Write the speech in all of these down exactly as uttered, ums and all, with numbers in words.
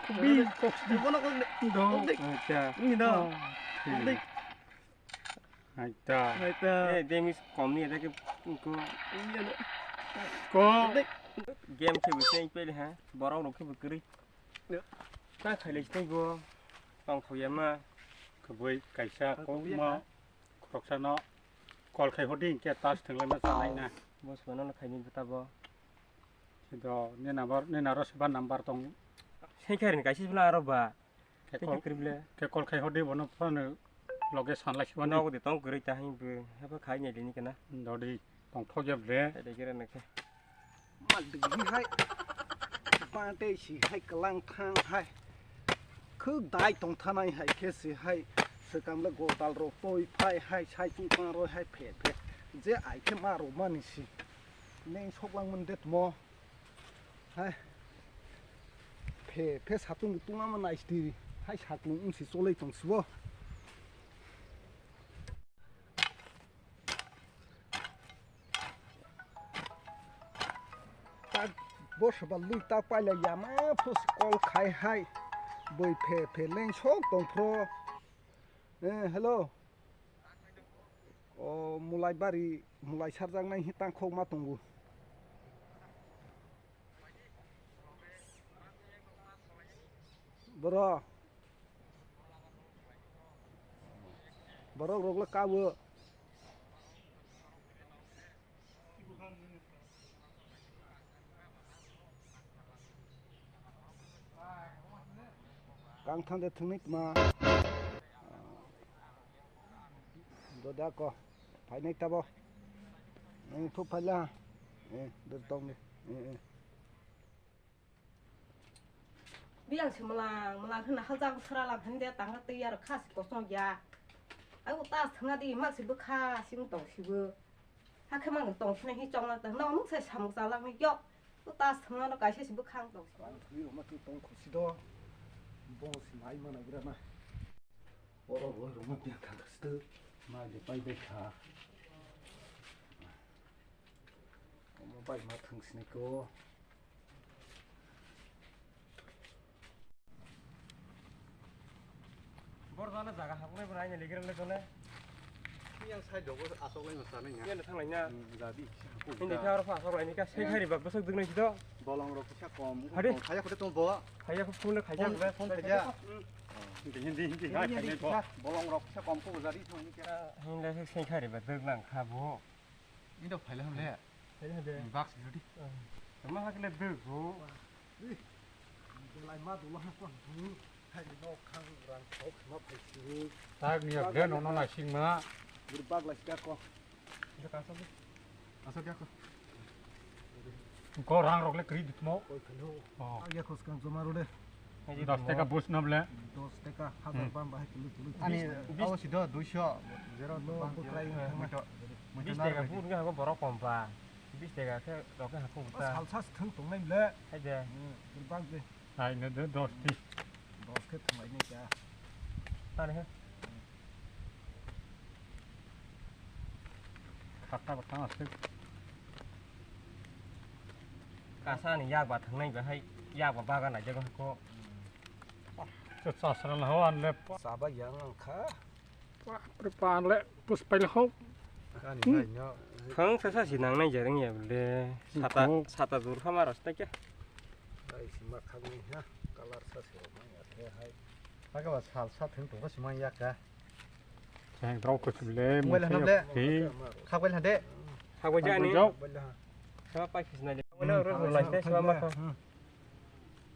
Bi, kok di. Bono kok di. Do. Kok di. Acha. Ini do. Oh. Kok di. Aita. Aita. Eh, demis kom ni ada ke ko. Iya do. Ko. Kok di. Game khe bo se pele ha. Borok rok khe bo kwrwi. Ya. Ka khaile stai bo. Tong khoya ma. Kwbui kaisa kokma khoroksano call khai hodi hinkhe tas thwnglaima chanai na. Bo swmano khaini bwtabo. Sido ni number, ni naro seba number tong. Sengkharini kaisa sibla aro ba. Khe Tei call, khe kwrwi le. Khe call khai hodi bono phone loge sanlai sibani. Nogo de tong kwrwi ta hini bo. Habo khai nai lini kana. Dodi tong thok ya ble. Tei khe rana khe. Mal digi hai. Bante si hai kalang thang hai. Khuk dai tong thanai hai khe si hai. Swkang le godal rok toi phai hai sai chung tang roi hai phe phe. Je ai khe ma rok mani si. Neng sok lang mun det mo. Hai. Phe phe satung tung ama nai sti. Hai satung ung si cholai tong si bo. Tak bo saba lui tak paila yama phus call khai hai. Boi phe phe leng sok tong phro. Eh, hello. O mulai bari, mulai sarjaknai hi tangkhok ma tongo. Boro. Borok rok le kabo. Kang thang de thwngni tma. Doda ko. Phainai tabo. Ang thu phaila. Eh, dur tong ni. Eh, eh. Biyang se mwlang mwlang hwnna hajak sra lang hwnde tanga twi aro kha se kosong ya. Ai o ta thwngna di mak se bwkha sing tong sibo. Hakhe mang tong sinai hi chong lang tang no nuk se samung cha lang ni yok. O ta thwngna no kaisa se bwkha ang tong sibo. Ang thwi roma twi tong khusi do. Bo se mai mana gra na. Oro bo roma biyang thang khusi do. Ma de pai bai kha. Omo bai ma thwng sini ko. Bor jana jaga habnai bwrwi aini legirang le jole. Yang side dogo asok lai masa nai ya. Yang thang lai na. Hmm, jadi. Hindi kha aro asok lai ni ka sei khari bak bwswk dwgnai sido. Bolong rok kisa kom. Hari. Khaya khote tong bo. Khaya khop phone khaya. Phone, phone khaya. Hmm. Hindi, hindi, hindi. Hindi, hindi, kisa. Bolong rok kisa kom ko jadi thang ni ka. Hindi sei khari bak dwgnang kha bo. Indo phaila hamle. Phaila hamle. Box jodi. Tama hakle bego. Belai ma dolo ha ko. Hai no khang rang thok ma phai si. Tak ni ya ben ono na sing ma. Bur bag la sia ko. Asa dia ko. Ko rang rok le kri ditmo. Koi khalo. Oh. Ag ya khos kang joma rode. Dos taka bus na ble. Dos taka hazar bam bahai tulu tulu. Ani awo sido duiso. Zero bam trai. Bis taka bur ga go borok kom ba. Bis taka khe rok khe hakung ta. Salsa thung tong nai ble. Hai de. Bang de. Hai ne de dos ti. Dos khe thung lai ne kya. Tani he. Khata ba tang asik. Kasa ni yak ba thangnai ba hai yak ba bagan lai jago ko. Chasra na ho an le. Saba yang ang kha. Pre pan le pus pai le ho. Kani nai no. Thang sa sa si nang nai jarang ya le. Sata sata dur kha ma ras ta kya. Dai si ma khang ni ha. Kalar sa si ma ya the hai. Aga ba sal sa thung tu ka si ma ya ka. Chang drau ko chule mo. Wala na le. Hi. Kha wala de. Kha wala ni. Sama pai kisna le. Wala ro ro lai sa ma ka.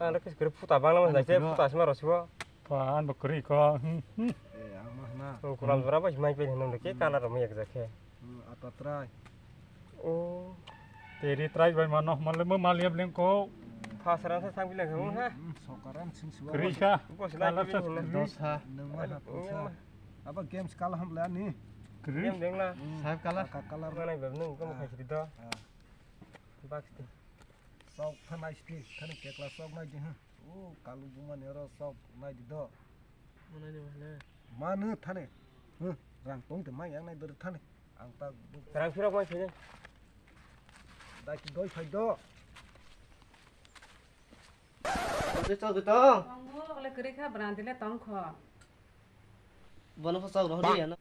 Ang kis kri puta bang na lai sa puta sama ro sibo. Pa an bo kri ko. Eh, ang ma na. Ko kuram jora ba mai pe nam ke kala ro mai ek jakhe. Ata trai. Oh. Teri trai bai mano mal mo mal yab leng ko. Phasran sa sang bilang ha. Sokaran sing suwa. Kri sa. Ko sila kala sa. Dos ha. Nang ma ha pusa. Aba games kala ham la ni. Kri. Game deng la. Sahib kala. Ka kala. Mana bab nung ko khai sidi do. Bak sidi. Sok thanai sidi. Thani kekla sok nai di ha. O kalu buma ni oro sok nai di do. Mana ni mana. Manu thani. Huh, rang tong te mai yang nai dor thani. Ang ta rang phirok mai phai. Dai ki doi phai do. Tei chok di tong. Tongo, ole kwrwi kha, brandi le tong kho. Bono pho chok rohor ya no.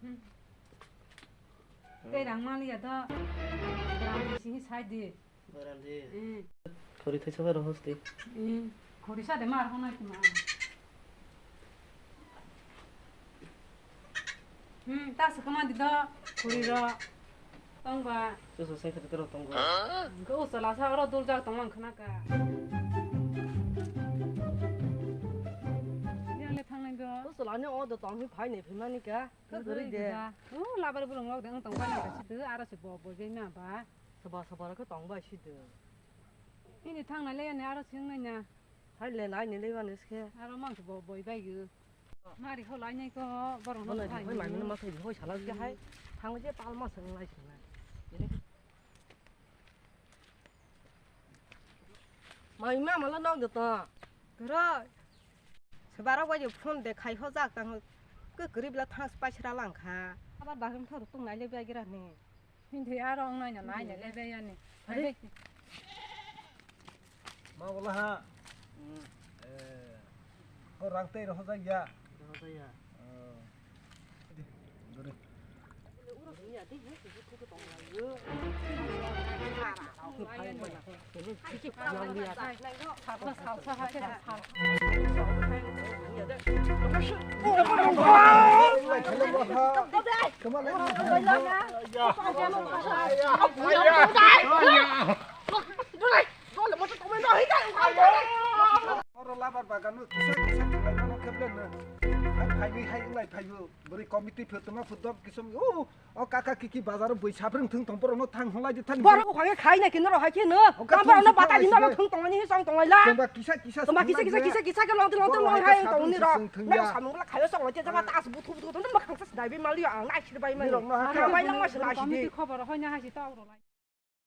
Hmm. Tei rang mali ya do. Brandi sini sai di. Brandi. Hmm. Khori thaisa bai rohor di. Hmm. Khori sa de mar hono ki ma. Hmm, ta swkama di do, khuri ro. Tong ba. Susu sai khati tero tong ba. Hwnkhe o chwla sa oro dul jak tong mang khna ka. Yang le thang nai do. O chwla ni o do tong hi phai ni phai mani ka. Kha guri de. O labar burung lok de ang tong ba na ka si de, aro se bo bo je na ba. Soba soba ro khe tong ba si de. Ini thang nai le ya ni aro sing nai na. Hai le nai ni le ba ni se. Aro mang se bo boi bai ge. Mari ho lai nai ko borok no Hoi lai, thai hoi, ni. Mai mino ma thai, hoi sala ge hai. Thang je pal ma seng lai seng lai. Mai ma mala nok de to. Gro. Sebara wai phone de khai ho jak tang. Ke krip la thang spai sra lang kha. Abar bagam thor tung nai le bai gira ni. Hindi aro ang nai na lai na le bai ani. Are. Ma wala ha. Hmm. Eh, ho rang tei rohor jak ya. Rohor jak ya. Oh. Dore. Oro labar bagano kisa kisa tonglaimano khebleno. Hai phaiwi hai wnglai phaibo. Bwrwi committee phirtongma phutdom kisom. O, o kaka kiki bazaro bui sabrwng thwng tong borokno thang hwnlai di thani. Borok buphang khe khai nai khe norok hai khe no. O kha Tam borokno thung bata di thung norok thung thung tongmani hi song tonglaila. Tongba kisa kisa Tongba kisa kisa kisa kisa khe longte longte Borok long hai hai khe tong ni sabrwng rok. Thwng Nang ya. Samung la khayo song te jama tas buthu buthu tong ma khangsa sdai bi mali ang nai sir bai mali. Nirok no ha Ang kha. bai lang ma sila si di. Committee khobor hoi na hai si tau ro lai.